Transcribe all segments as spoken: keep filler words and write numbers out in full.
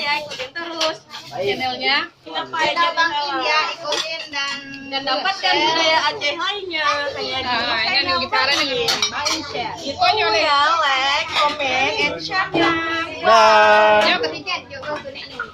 Ya, ikutin terus channelnya. Kita Bang India, ikutin dan, dan dapatkan share budaya Aceh lainnya. Hanya di, ah, ini yang kita ada nih. Bang share. Itu ya, like, comment, and share-nya. Dah. Yuk, ketiga, yuk, yuk, yuk.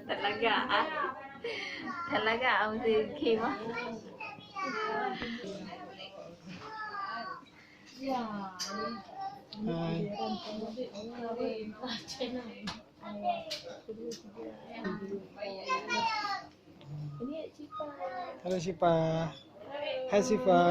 Talagak ah. Talagak ah mesti game ah. Hai. Halo Sipa. Hai Sipa.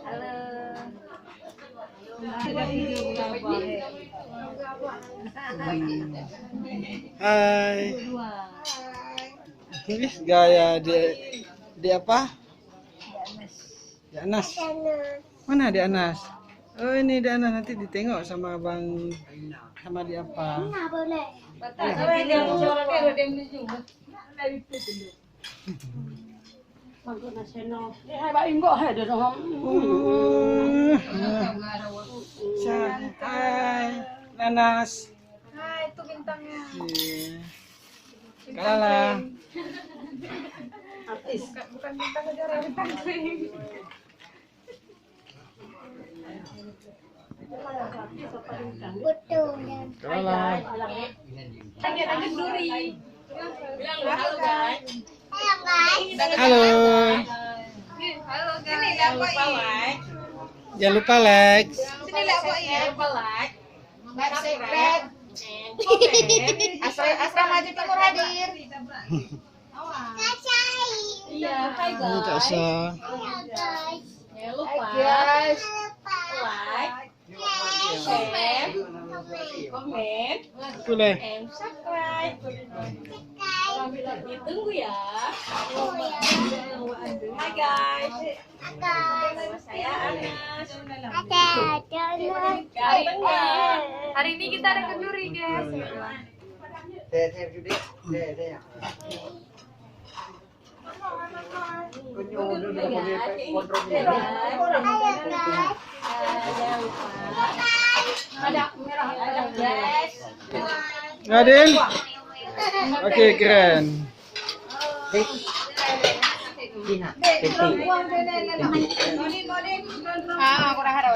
Halo. Hai. Ih, gaya di, di apa? Di Anas. Mana di Anas? Oh, ini di Anas, nanti ditengok sama abang, sama di apa. Oh. Hai, Nanas. Hai, itu bintangnya. Iya. Bintang Kalala. Kering. Artis. Bukan, bukan bintang negara, bintang kering. Kalala. Lagi, lagi duri. Bilang halo, guys. Halo. Halo, guys. Jangan lupa like. Jangan lupa like. Sini lah, Boy, ya. Jangan lupa like. Like, subscribe. Asra-, Asrama Timur hadir. Iya, hai, guys. Ini Kak Sa. Jangan lupa like, share, komen, and subscribe. Ditunggu ya. Hai, guys. Saya Anas. Hari, hari ini kita ada kenduri, guys. Adil? Oke, keren. Ah, aku dah harap.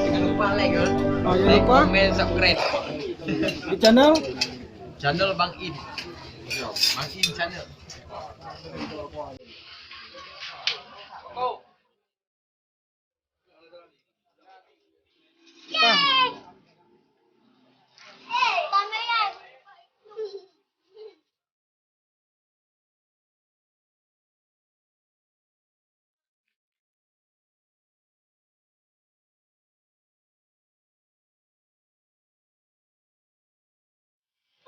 Jangan lupa like, ya. Oh, jangan lupa. Like, komen, subscribe. Di channel? Channel Bang In. Bang In channel.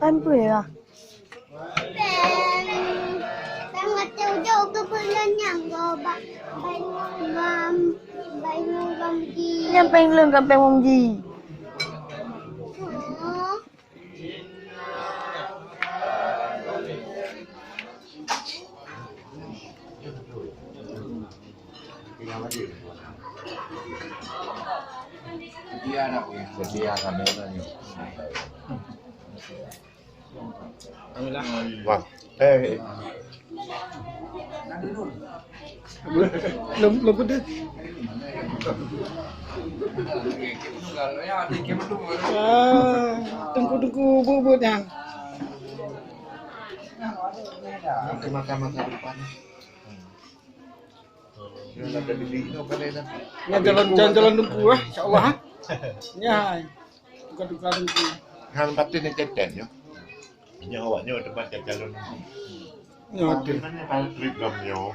Kan peue ya? Pèng, pèng watèe ujoe keu buleuen nyan goe bak Bainulam, Bainulam ji. Nyan pèng lôn kan pèng wong ji. Oh. Setia kamera nyoe. Wah. Eh. Lom, lom peudeuh. Ah, teungku-teungku buet-buet nyan. Ke masa-masa depan. Nyan jalan, jalan, jalan teungku, ah, insya Allah, ah. Nyan, tukar-tukar teungku. Han batin ni teten nyoe. Nyoe awak nyoe teumpat calon. Nyoe. Batin mana paling trip gam nyoe?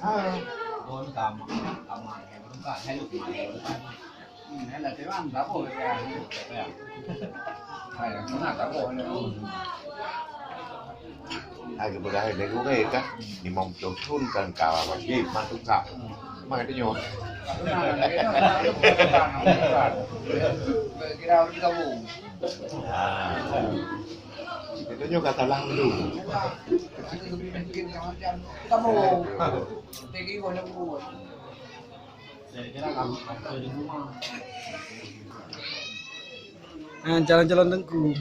Ha. Hai geupeugah lé gurée ka, limong ploh thon kan ka wajéb masuk ka. Maka tanyoe. Tanyoe ka salah dulu. Ah, calon-calon teungku.